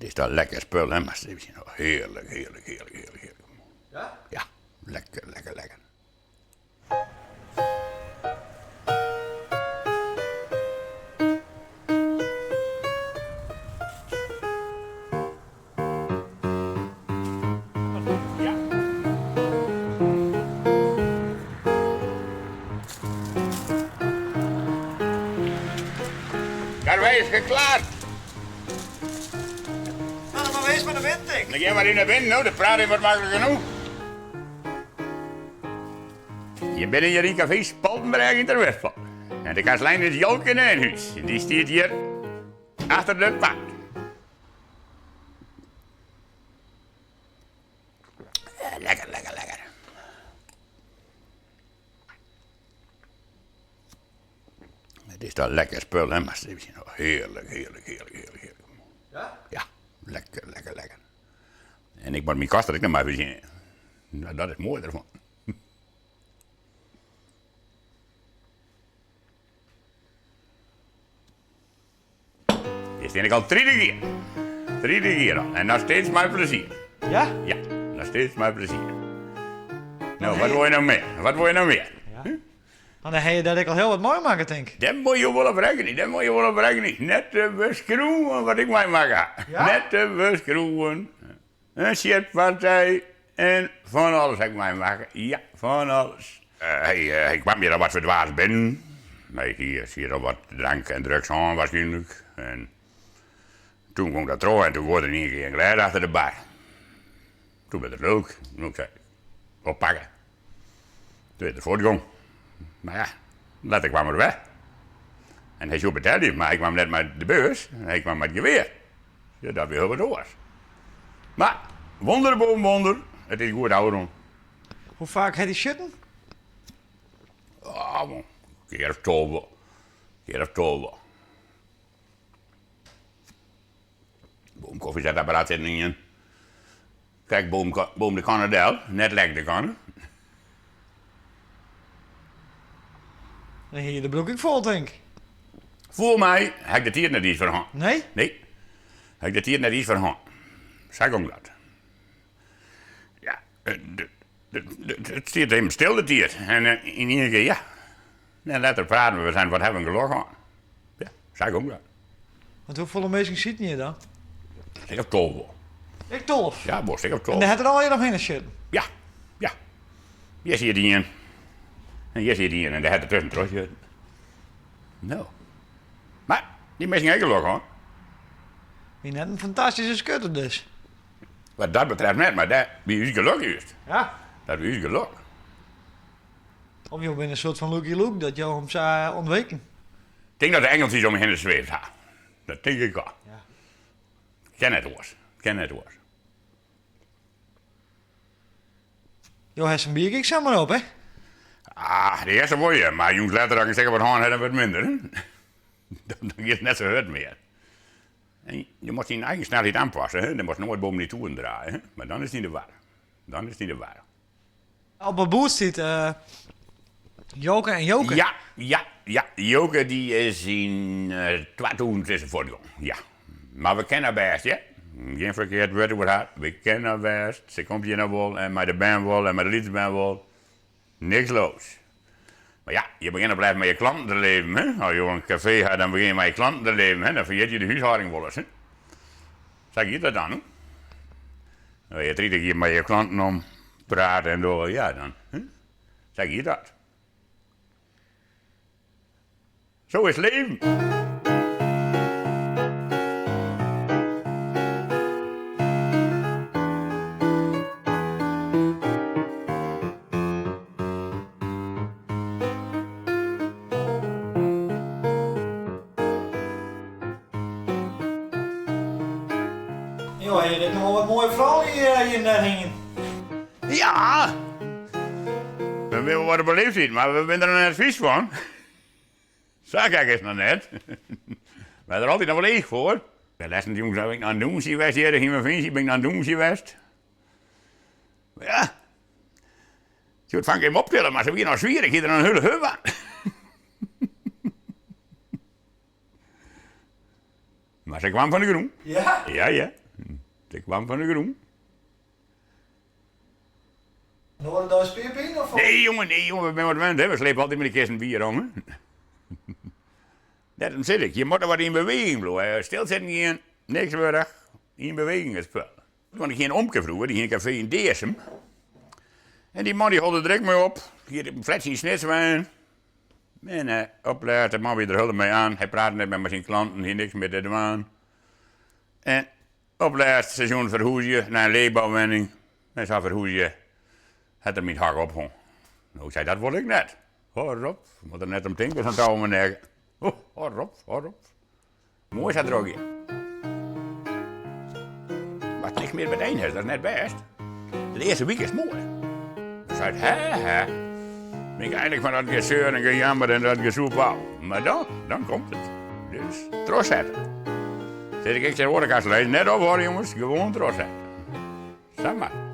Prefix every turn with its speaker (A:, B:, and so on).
A: It is toch lekker spul, hè, mar hearlik, hearlik, hearlik, hearlik, hearlik.
B: Ja?
A: Ja, lekker, lekker, lekker. Karwei is geklaard.
B: Nou, dan maar wees maar naar binnen, denk.
A: Dan gean mar yn nei binnen, no, de praat is wat maklik genoeg. Je binne hjir yn kafee Spaltenbrêge yn Terwispel. En de kastlein is Jolke Nijnhuis. Dy stiet hjir achter de bar. Lekker, lekker, lekker. It is toch lekker spul, hè, mar hearlik, hearlik, hearlik, hearlik, hearlik.
B: Ja?
A: Ja, lekker, lekker, lekker. En ik moat myn kosten ek noch mar fertsjinje. No, dat is moai derfan. Hjir stean ik al 30 jier. 30 jier al. En noch steeds mei plezier.
B: Ja?
A: Ja, noch steeds mei plezier. No, wat wol je no mear? Wat wol je no mear?
B: Ja. Want dan ha je dêr ek al hiel wat meimakke, tink ik.
A: Dêr moatte je wol op rekkenje, dêr moatte je wol op rekkenje. Net te beskriuwen wat ik meimakke ha.
B: Ja?
A: Net te beskriuwen. In sjitpartij en fan alles ha ik meimakke. Ja, fan alles. Hy, hy kwam hjir al wat ferdwaasd binnen. Hy hie siet al wat drank en drugs hân waarskynlik. En toen gong dat troch en toen goaide er yn ien kear in glês achter de bar. Toen werd er lulk. No, ik sei, oppakke. Toen is er fuortgong. Mar ja, letter kwam er wer. En hy soe betelje, mar hy kwam net mei de beurs, hy kwam mei it gewear. Ja, dat wie hiel wat oars. Mar wonder boven wonder, it is goed ôfrûn.
B: Hoe faak hat hy sjitten?
A: Oh, in kear of 12. Kear of 12. Boven koffiezetapparaat sit ien. Krekt boven de kanne del, net lek de kanne.
B: Dan hie je de broek ek fol, tink.
A: Foar my ha ik de tiid net iens foar hân.
B: Nee?
A: Nee, ha ik de tiid net iens foar hân. Sa gong dat. Ja, it stiet even stil de tiid. En yn ien kear, ja. En letter praten we, we seinen, wat ha we in gelok hân. Ja, sa gong dat.
B: Want hoefolle minsken sieten hjir dan?
A: Stik of 12.
B: Ek 12?
A: Ja, wol stik of 12.
B: En dêr hat er allegear omhinne sitten?
A: Ja, ja. Hjir siet ien. En hjir siet ien en dêr hat er tuskentroch sitten. No. Mar dy minsken ha ek gelok hân.
B: Wie net in fantastyske skutter dus.
A: Wat dat betreft net, mar dat wie ús gelok juist.
B: Ja?
A: Dat wie ús gelok.
B: Of jo binne in soart fan Lucky Luke, dat jo him sa ûntweken.
A: Ik tink dat de engeltsjes om my hinne sweefd ha. Dat tink ik al.
B: Ja.
A: Kin net oars. Kin net oars.
B: Jo ha sa'n bier ek samar op, hè?
A: Ah, de earste wol je, mar jûns letter as ik in stik of wat hân ha, dan wurdt it minder. Dan giet it net sa hurd mear. En je moatst dyn eigen snelheid oanpasse, hè. Dan moatst noait boppen dy toeren draaie, hè. Mar dan is it yn de war. Dan is it yn de war.
B: Op it boerd stiet Joke en Joke.
A: Ja, ja, ja. Joke dy is yn 2000 is se fuortgong, ja. Mar we kenne har bêst, hear. Gjin ferkeard wurd oer har. We kenne har bêst. Se komt hjir noch wol en mei de bern wol en mei de lytsbern wol. Niks los. Mar ja, je begjinne op 't lêst mei je klanten te leven, hè. As jo in kafee ha, dan begjinne je mei je klanten te leven, hè. Dan ferjit je de húshâlding wolris, hè. Sa giet dat dan, hè. As je 30 jier mei je klanten om prate en dogge, ja, dan, hè. Sa giet dat. Zo is het leven.
B: Jo ha hjir ek noch wol wat moaie froulju hjir net hingjen.
A: Ja! We binne wol wat op 'e leeftiid, mar we binne der noch net fys fan. Sa gek is it noch net. We ha der altyd noch wol each foar. De lêsten jûns haw ik nei in dûnsje west hjir yn Vinci, bin ik nei in dûnsje west. Mar ja, soe it fanke even optille, mar se wie noch swier, ik hie der in hiele huf oan. Mar se kwam fan de grûn.
B: Ja?
A: Ja, ja. Ik kwam fan de grûn.
B: De oare dei spierpine of?
A: Nee jonge, nee jonge, we binne wat wend hè, we slepe altyd mei de kisten bier om. Dêrom sis ik, je moatte wat yn beweging bliuwe. Stilsitten gean, niks wurdich, yn beweging it spul. Want ik hie in omke froeger, dy hie in kafee yn Dearsum. En dy man dy hold der direkt mei op. Hie in fletsje yn Snits wenne. En uh, op de man wie der hiel mei oan. Hy prate net mear mei syn klanten, hie niks mear te dwaan. En op it lêste seizoen ferhûzje nei in leechbouwenning. En sa ferhûzje hat er myn hak ophong. No, ik sei, dat wol ik net. Hâld op, moat der net om tinke, sa'n tou om 'e nek. Hâld op, hâld op. Moai sa drok hjir. Wat niks mear meteen is, dat is net bêst. De earste wike is moai. Dan seit hè, hè. Ben ik eindelijk van dat gezeur en gejammer en dat gezoep af. Maar dan, dan komt het. Dus trochsette. Sis ik, ik tsjin oare kastleden, net ophâlde jonges, gewoan trochsette. Sa mar.